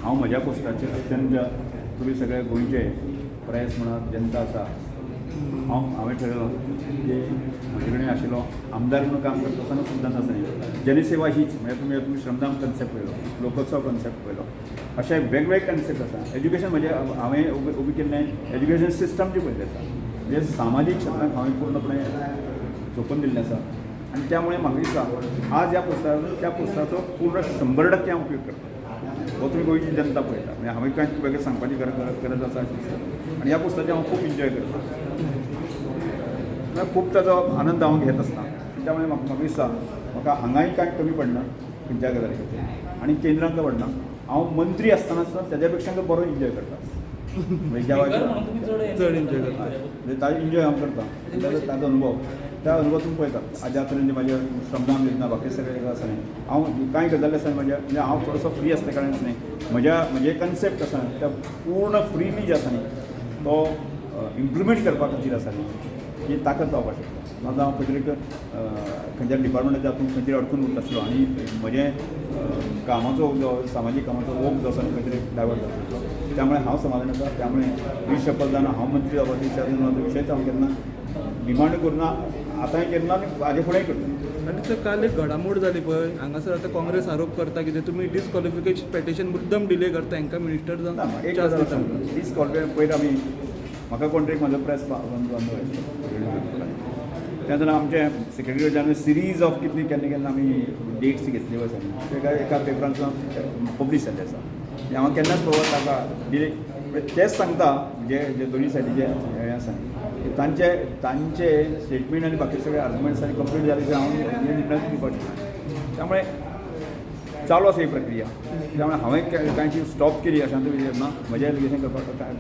हांव म्हज्या पोस्टाचेर अत्यंत, तुमी सगळे गोंयचे प्रेस म्हणा, जनता आसा, हांवें ठरयलो की म्हजे कडेन आशिल्लो आमदार म्हणून काम करता आसतना सुद्दां आसना जनसेवा हीच. म्हणजे तुमी तुमी श्रमदान कन्सेप्ट पळयलो, लोकोत्सव कन्सेप्ट पळयलो, अशे वेगवेगळे कन्सेप्ट आसा. एज्युकेशन म्हणजे हांवें उबी केल्लें एज्युकेशन सिस्टम जी पळयल्ली आसा, म्हणजे सामाजीक क्षेत्रांत हांवें पूर्णपणे झोपून दिल्लें आसा. आनी त्यामुळे म्हाका दिसता आज ह्या पोस्टार त्या पोस्टाचो पूर्ण 100% हांव उपयोग करता. हो तुमी गोंयची जनता पळयता. म्हणजे हांवें कांय वेगळें सांगपाची गरज गरज आसा अशें दिसता. आनी ह्या पोस्टाचें हांव खूब एन्जॉय करता, म्हळ्यार खूब ताजो आनंद हांव घेत आसता. त्यामुळे म्हाका म्हाका दिसता म्हाका हांगाय कांय कमी पडना खंयच्या गजाली खातीर आनी केंद्रांत पडना. हांव मंत्री आसतना सुद्दां ताज्या पेक्षा बरो एन्जॉय करता. म्हणजे ज्या स्पीकर म्हणून तुमी चड चड enjoy करता. म्हणजे ताजो एन्जॉय हांव करता. ताजो अनुभव, त्या अनुभव तुमी पळयतात. आज पर्यंत म्हाजे श्रमदान योजना, बाकी सगळे आसा न्ही, हांव कांय गजाली आसा म्हज्या, म्हणजे हांव थोडोसो फ्री आसल्या कारणान न्ही म्हजे कन्सेप्ट आसा त्या पूर्ण फ्रिली जे आसा न्ही तो इम्प्लिमेंट करपा खातीर आसा न्ही ही ताकद जावपाक शकता. नाजाल्यार हांव खंय तरी खंयच्या डिपार्टमेंटाच्या हातूंत खंय तरी अडकून उरतासलो आनी म्हजें कामाचो जो सामाजीक कामाचो ओघ जो आसा खंय तरी डायवर्ट जातासलो. त्यामुळे हांव समाधान आसा. त्यामुळे रिशफल जावन हांव मंत्री जावपाची इच्छा, विशय हांव केन्ना डिमांड करुना, आतांय केन्ना आनी हाजे फुडेंय करता. आनी सर, काल एक घडामोड जाली पळय हांगासर, आतां काँग्रेस आरोप करता कितें तुमी डिस्क्वॉलिफिकेशन पेटिशन मुद्दम डिले करता, हांकां मिनिस्टर ना, जावन एक चान्स गजाल दिता म्हणून. डिस्क्वॉलिफाय पयर आमी म्हाका कोण तरी म्हजो प्रेस बंद तेन्ना आमचे सेक्रेटरी जनरल सिरीज ऑफ कितली केन्ना केन्ना आमी डेट्स घेतली आसा ते एका पेपरान पब्लीश जाल्ले आसा. हांव केन्नाच पळोवप ताका डिले. तेच सांगता, म्हणजे जे दोनूय सायडीचे हें आसा न्ही, तांचे तांचे स्टेटमेंट आनी बाकी सगळे आर्ग्युमेंट्स आनी कंप्लीट जाले की हांव हे निर्णय दिवपाक शकता. त्यामुळे चालू आसा ही प्रक्रिया. त्यामुळे हांवें कांय स्टॉप केली अशें ना. म्हजें एलिगेशन करपाक काय